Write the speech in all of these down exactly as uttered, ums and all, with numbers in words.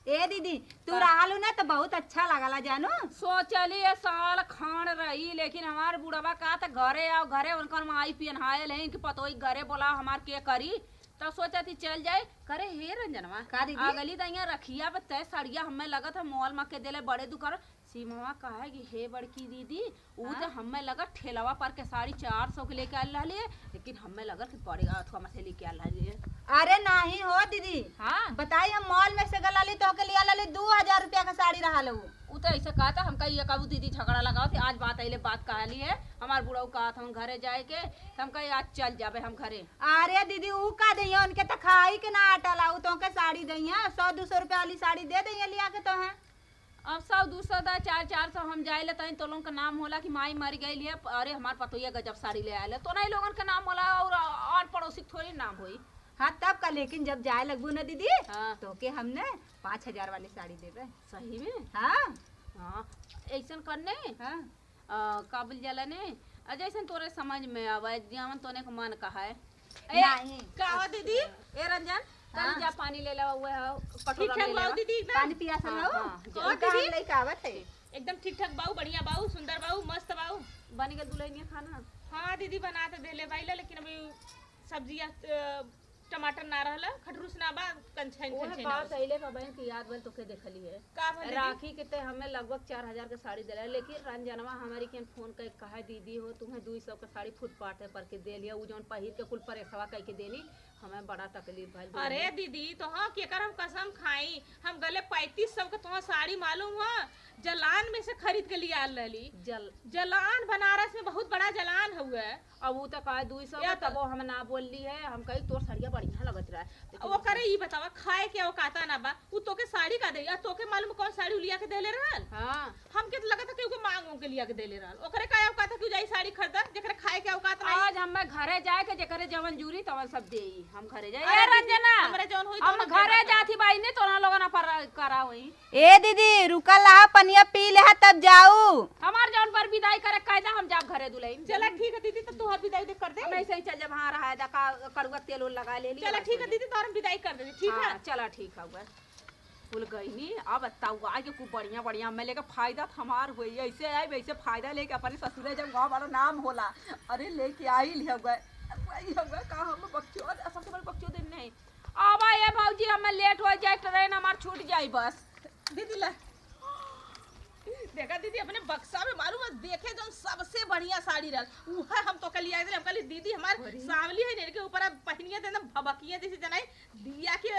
ए दीदी, तू का? रहलू ना तो बहुत अच्छा लागला जानू। सोचली ये साल खान रही, लेकिन हमार बुढ़वा का त घरे आओ, घरे उनकर माई पियनहायल है कि पतोई घरे बोला, हमार के करी। तब सोचा थी चल जाए करे। हे रंजनवा, का दीदी? अगली दइया रखिया पे तय सड़िया हमें लगत है मॉल में के देले बड़े दुकान। सीमवा कहे कि हे बड़की दीदी, ऊ हाँ? तो हमें लगत ठेलवा पर के साड़ी चार सौ के लेके आयल रहली है, लेकिन हमें लगत कि बड़े अथवा में से लेके आयल रहली है। अरे नाही हो दीदी, हाँ? बताई हम मॉल में से गलाली तो के लिया लाली दू हजार रुपया का साड़ी रहा लो। ऊ तो ऐसे कहता, हम कही ये कबू दीदी झगड़ा लगाओ थे, आज बात आइले बात कहली है, हमार बुढ़ऊ कहत हम घरे जाए के, तो हम कही आज चल जाबे हम घरे। अरे दीदी, ऊ का दइया, उनके तो खाई के ना आटा ला, ऊ तो के साड़ी दइया, सौ दू सौ रुपया वाली साड़ी दे दइया लिया के तो है। अब सौ दू सौ दा, चार चार सौ हम जाए ले तनी तो लोगन का नाम होला कि माई मर गई है, अरे हमार पतोहिया गजब साड़ी ले आयल है, तो नहीं लोगन का नाम होला और आन पड़ोसी के थोड़ी नाम होई। हाँ तब का, लेकिन जब जाए लगबू ना दीदी, हाँ। तो के हमने पाँच हजार वाली साड़ी देबे। सही में? हाँ। हाँ, ऐसन करने। हाँ। आ, का बोल जाला ने, आ, जैसन तोरे समझ में आवे, जवन तोने के मन कहाए। ए, नहीं। का हो दीदी? ए रंजन, हाँ। तनी जा पानी ले ले, उहे हो, ठीक कटोरा ठाक में ले बाऊ लेवा। दीदी, एकदम? पानी पियासल हाँ, बाऊ? हाँ, जा। और उनका हम दीदी? लइके आवत है। एकदम ठीक ठाक बाऊ, बढ़िया बाऊ, सुंदर बाऊ, मस्त बाऊ। बन गए दुल्हनिया खाना? हाँ दीदी, बना तो देले बाई ला, लेकिन अभी सब्जिया, अ, टमाटर ना रहला, खटरूस ना बा, कंछन, ओहे कंछन बात आवत। अइले बा बहन की याद भइल तोके देखली है। का भइल दीदी? राखी के ते हमें लगभग चार हजार के साड़ी देला, लेकिन रंजनवा हमारी के फोन कइ कहा, "दीदी हो, तुम्हें दुई सौ के साड़ी फुटपाथ पर के दे लिया, उ जौन पहिर के कुल परेसवा कइ के देनी, हमें बड़ा तकलीफ भइल।" अरे दीदी, तो हाँ, केकर हम कसम खाई, हम गले पैंतीस सौ के तुहां साड़ी मालूम हो, जलान में से खरीद के लिया रहली। जल- जलान बनारस में बहुत बड़ा जलान हुआ। अब उ त कहे दुई सौ या का, त तबो हम ना बोलली है। हम कही, "तोर सड़िया बढ़िया लगत रहा।" लेकिन ओकरे ई बतावा, खाए के औकाता ना बा, उ तोके साड़ी का दे, या तोके मालूम कौन साड़ी उ लिया के देले रहल? हाँ। हमके त लगत है कि उके मांग उंग के लिया के देले रहल। ओकरे का औकात है कि उ जाई साड़ी खरीदा, जेकरे खाए के औकात नहीं। आज हमें घरे जाए के, जेकरे जवन जूरी तवन सब देई, हम घरे जाए। अरे ए रंजना, हमरे जवन होई हम तवन घरे जात ही बाई ने, तोरा लोगन पर करा होई। ए दीदी, रुका, लहा पनिया पी लेहा तब जाऊ। हमार जौन पर विदाई करे कायदा, हम जाब घरे दुलहिन। चला ठीक है दीदी, तो तोहर विदाई दे कर दे। हम ऐसे ही चल जब, हाँ रहा है, का कड़ुआ तेल उल लगा ले ली, चला बस ठीक हो है जाए। दीदी, तोहर हम विदाई कर दे, ठीक हाँ, है? चला ठीक है, हुआ। भूल गई नी, अब तउआ के खूब बढ़िया बढ़िया मैं लेके फायदा तो हमार हुई, ऐसे आई वैसे फायदा लेके अपने ससुरे जब गाँव बड़ा नाम होला। अरे लेके आई लिया हुआ, आई हुआ का हम बकचोद, सबसे बड़ी बकचोद दिन नहीं। आवा ए भौजी, हमें लेट हो जाए, ट्रेन हमार छूट जाई बस। दीदी ला। देखा दीदी, अपने बक्सा में मालूम है, देखे जौन सबसे बढ़िया साड़ी रहल, उहे हम तोके लिया के देले। हम कहली, "दीदी, हमार अरे। सांवली है, इनके ऊपर अब पहिनिया दे ना, भभकिया जैसे जनाई दिया के।"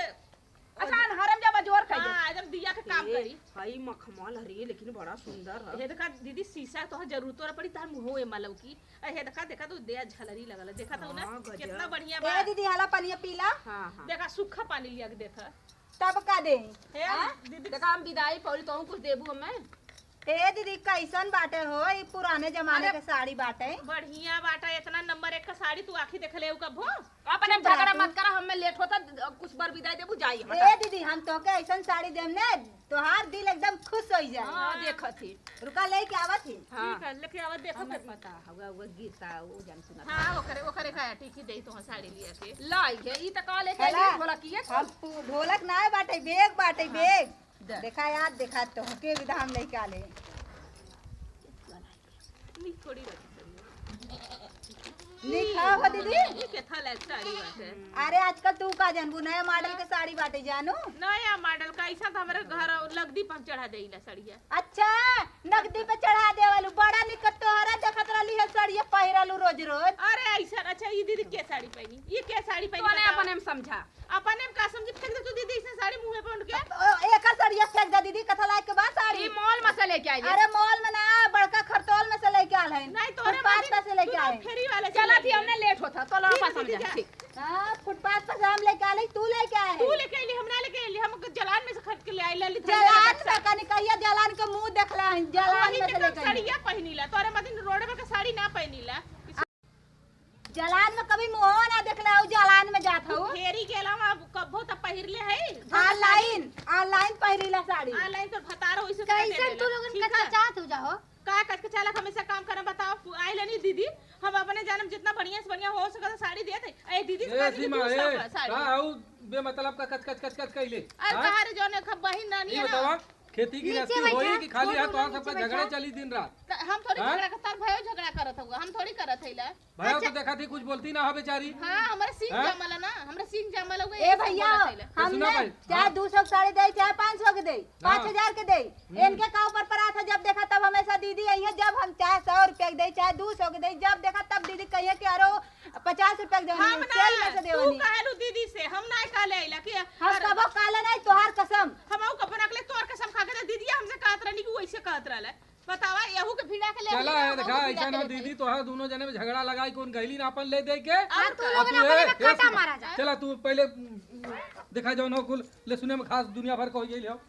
अच्छा, अनहरम जब अजोर कर दे। हाँ, जब दिया के काम ए, करी। हई मखमल हरी, लेकिन बड़ा सुंदर है। हे देखा दीदी, शीशा तो जरूरत तोरा पड़ी, तार मुँह एमा लौकी। अरे हे देखा, देखा तो दे झलरी लगल है, देखा तो ना, हाँ, गजब। कितना बढ़िया बा। ए दीदी, हाला पनिया पीला। हाँ, हाँ। देखा, सूखा पानी लिया के देता। तब का देई? हे, हाँ? दीदी। देखा, हम विदाई पौली, तोहू कुछ देबू हमें? ए दीदी, कैसन बाटे हो ई पुराने जमाने अरे, के साड़ी बाटे? बढ़िया बाटे, इतना नंबर एक का साड़ी तू आँखी देख ले कबो? अपने झगड़ा मत करा, हमें लेट होता, कुछ बार विदाई देबू, जाई हम। ए दीदी, हम तोके ऐसन साड़ी देम ने, तोहार दिल एकदम खुश हो जाए। हाँ, देखत ही। रुका, लेके आवत ही। हाँ। ठीक है, लेके आवत, देखो हमें फिर। पता होगा, वो गीता, वो जान सुना। हाँ, ओकरे, ओकरे का टिकी दे तो साड़ी लिया के। लाई है, ई त का लेके आई, ढोलक ये? हम पू-, ढोलक ना बाटे, बैग बाटे, हाँ। बैग। दे। देखा यार, देखा तो के विधा हम लेके आले। नी, थोड़ी रखी, थोड़ी। नी, का हो दीदी? ई केथा लायक साड़ी बाटे। अरे आजकल तू का जानबू, नया मॉडल के साड़ी बाटे जानू? नया मॉडल का, ऐसा तो हमारे घर लगदी पर हम चढ़ा देइला साड़िया। अच्छा, नगदी पे चढ़ा देवलू, बड़ा निक तोहरा देखत रहली है साड़िया पहिरलू रोज रोज। अरे ऐसा, अच्छा ई दीदी के साड़ी पहनी? ई के साड़ी पहनी तोने बताओ? अपने में समझा। अपने में का समझी, फेंक दे तू दीदी, ऐसे साड़ी मुँह पे उनके। ओ, एकर सड़िया फेंक दे दीदी, कथा लायक के बा साड़ी। ई मॉल में से लेके आई है। अरे मॉल में ना, बड़का खरतौल में से लेके आल है। नहीं, तोरे फुटपाथ मर्जी, पर से लेके तू आए। फेरी वाले से चला ले थी, लिया। हमने लेट होता, तो लड़का ठीक है समझा, दीदी, जा। ठीक। हाँ, फुटपाथ पर से हम लेके आले, तू लेके आए है। तू लेके आइली, हम ना लेके आइली, हम जलान में से खरीद के ले आइली, ललित जलान में का निकैया, जलान के मुँह देखला है, जलान वही में से के लेके आइली। सड़िया पहिनीला, तोरे मदिन रोड में के साड़ी ना पहिनीला। जलान में कभी मुंहवा ना देखले हऊ, जलान में जात हऊ। फेरी के अलावा अब कब्बो त पहिरले है। Online, online पहिरीला साड़ी। Online तो भतारो वैसे कैसे तू लोगन ठीक कथा है। चाहत हो जाहो? का कच के चालक हमेशा काम करे बताओ। आइले नी दीदी, हम अपने जानम जितना बढ़िया से बढ़िया हो सकता साड़ी देत है। ए दीदी से ए कह दी कि सीमा, दू सौ ए, का साड़ी। का हऊ बेमतलब का कच कच कच कच कइले? अरे हाँ? कहा रे जौन एक बहिन ना बतावा, खेती नीचे गृहस्थी बैठा, होई कि खाली फोन हाथ? तोहार उठा, सबका नीचे झगड़े बैठा। चली दिन रात। त हम थोड़ी हाँ? झगड़ा करत, भयो झगड़ा करत हुआ, हम थोड़ी करत हईला। भयो तो अच्छा। देखा थी, कुछ बोलती ना हो बेचारी। हाँ, हमरे सींग हाँ? जामला ना, हमरे सींग जामला हुए, ए यही सब भैया, बोलत हईला। तो सुना हमने भाई, चाहे हाँ। दो सौ के साड़ी दे, चाहे पाँच सौ के दे, हाँ। पाँच हजार के दे, हम्म। इनके का ऊपर परात है? जब देखा तब हमेशा दीदी आई है, जब हम चाहे सौ रुपया के दे, चाहे दो सौ के दे, जब देखा तब दीदी कहिए कि अरे पचास रुपया के देवनी, हम ना, तेल में से तू देवनी। कहलू दीदी से, हम ना कहले अइला कि हम अरे कबो कहले नहीं, तोहार कसम। हम आऊ कबो ना कहले, तोर कसम खा के दे, दीदी हमसे कहत रहनी कि वैसे कहत रहले। बतावा, यहू के भिड़ा के ले चला आई, है, हमहू देखा, के भिड़ा ऐसा के ना ले दीदी, आई। तोहार दोनों जने में झगड़ा लगाई, कौन गइली ना अपन ले दे के। हाँ, और तू का? लोग और ना तू अपने ए, में ए, काटा सुन, मारा जा। चला तू पहले, उम, देखा जौन हो कुल, ले सुने में खास दुनिया भर को हो गई हो।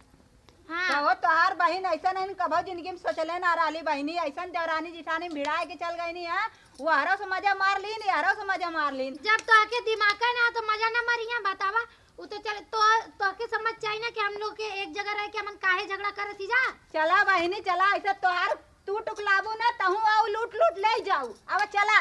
हाँ। कहो तोहार बहिन ऐसा नहीं कभो जिंदगी में सोचले ना रहली बहिनी, ऐसन देवरानी जिठानी भिड़ाए के चल गईनी है, वो हरो से मजा मार लीन, ये हरो से मजा मार लीन। जब तोहके दिमाग है ना तो मजा ना मारिया, बतावा। वो तो चल तो तोहके समझ चाहिए ना कि हम लोग के एक जगह रह के हमन काहे झगड़ा करत ही जा। चला बहिनी चला, ऐसा तोहार तू टुकलाबू ना तहू आऊ लूट लूट ले जाऊ। अब चला